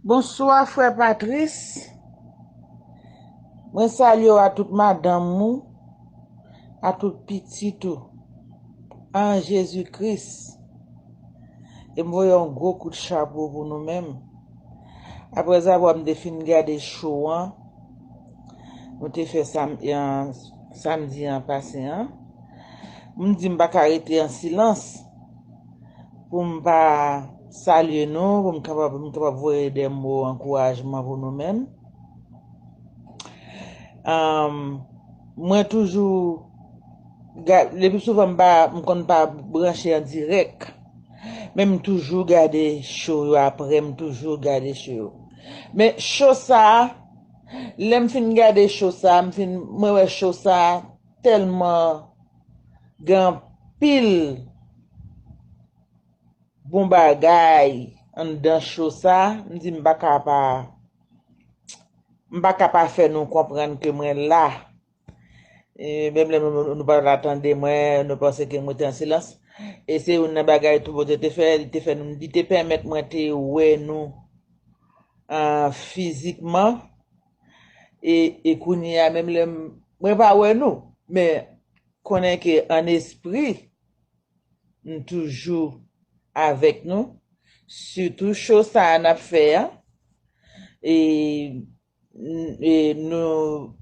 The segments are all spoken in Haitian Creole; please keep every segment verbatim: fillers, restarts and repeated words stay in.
Bonswa, frè Patris. Mwen salye w a tout madanm ou, a tout pitit ou, an Jezi Kris. E m voye yon gwo kout chapo pou nou menm. Aprèzavwa m te fin gade show an, nou te fè sam, an, samdi an pase an, m di m pa ka rete an silans pou m pa salye nou, pou m kapab, pou m kapab voye de mo ankourajman pou nou menm. Anm, mwen toujou, ga- le pli souvan m pa, m konn pa branche an dirèk. Men m toujou gade show yo apre, m toujou gade show yo. Men show sa a, lè m fin gade show sa a, m fin, mwen wè show sa a tèlman gen anpil bon bagay anndan show sa, m di m pa ka pa, m pa ka pa fè nou konprann ke mwen la. E menm lè nou, nou, nou pa ta tande mwen, nou panse ke mwen te an silans. E se youn nan bagay tou Bondye te fè, li te fè nou, li te pèmèt mwen te wè nou, ah, fizikman. E, e kounye a, menm lè m, mwen pa wè nou, men konnen ke an espri, m toujou avèk nou. Sitou show sa a n ap fè a. E, e nou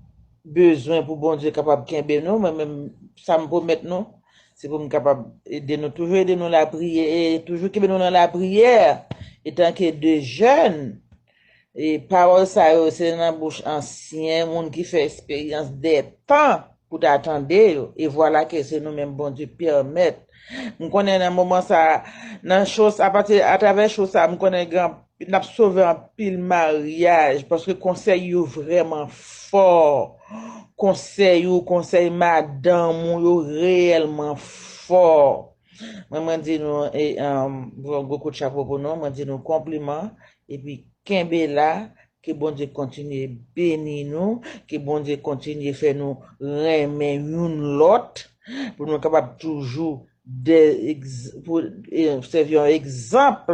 bezwen pou Bondye kapab kenbe nou. Mwen menm, sa m pwomèt nou, se pou m kapab ede nou, toujou ede nou lapriyè, e toujou kenbe nou nan lapriyè, etanke de jèn. E pawòl sa yo, se nan bouch ansyen moun ki fè eksperyans dè tan pou ta tande yo. E vwala ke se nou menm Bondye pèmèt. M konnen nan moman sa, nan show sa, apati, atravè show sa, m konnen gen, n ap sove anpil maryaj, paske konsèy yo vrèman fò. Konsèy ou, konsèy madanm ou yo reyèlman fò. Mwen, mwen di nou, e, um, yon gwo kout chapo pou nou, mwen di nou konpliman, epi kenbe la, ke Bondye kontinye beni nou, ke Bondye kontinye fè nou renmen youn lòt, pou nou kapab toujou de, egz- pou, e, sèvi yon egzanp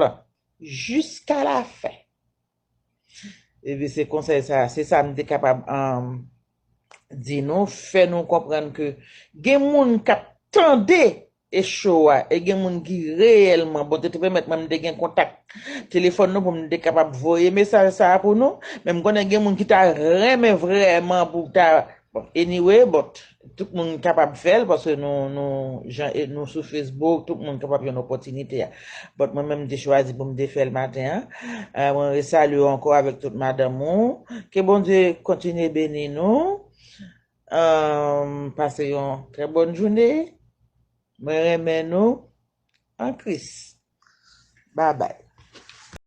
jiska la fen. Epi se konsèy sa, se sa m te kapab, um, di nou, fè nou konprann ke gen moun k ap tande e show a, e gen moun ki reyèlman, Bondye te pèmèt mwen m te gen kontak telefòn nou pou m te kapab voye mesaj sa a pou nou, men m konnen gen moun ki ta renmen vrèman pou ta, bon, anyway, but tout moun kapab fè l, paske nou, nou, jan, e nou sou Facebook, tout moun kapab jwenn opòtinite a. But mwen menm, m te chwazi pou m te fè l maten an. Eh, mwen resalye w ankò avèk tout madanm ou. Ke Bondye kontinye beni nou. Ahn, pase yon trè bòn jounen. Mwen renmen nou an Kris. Babay.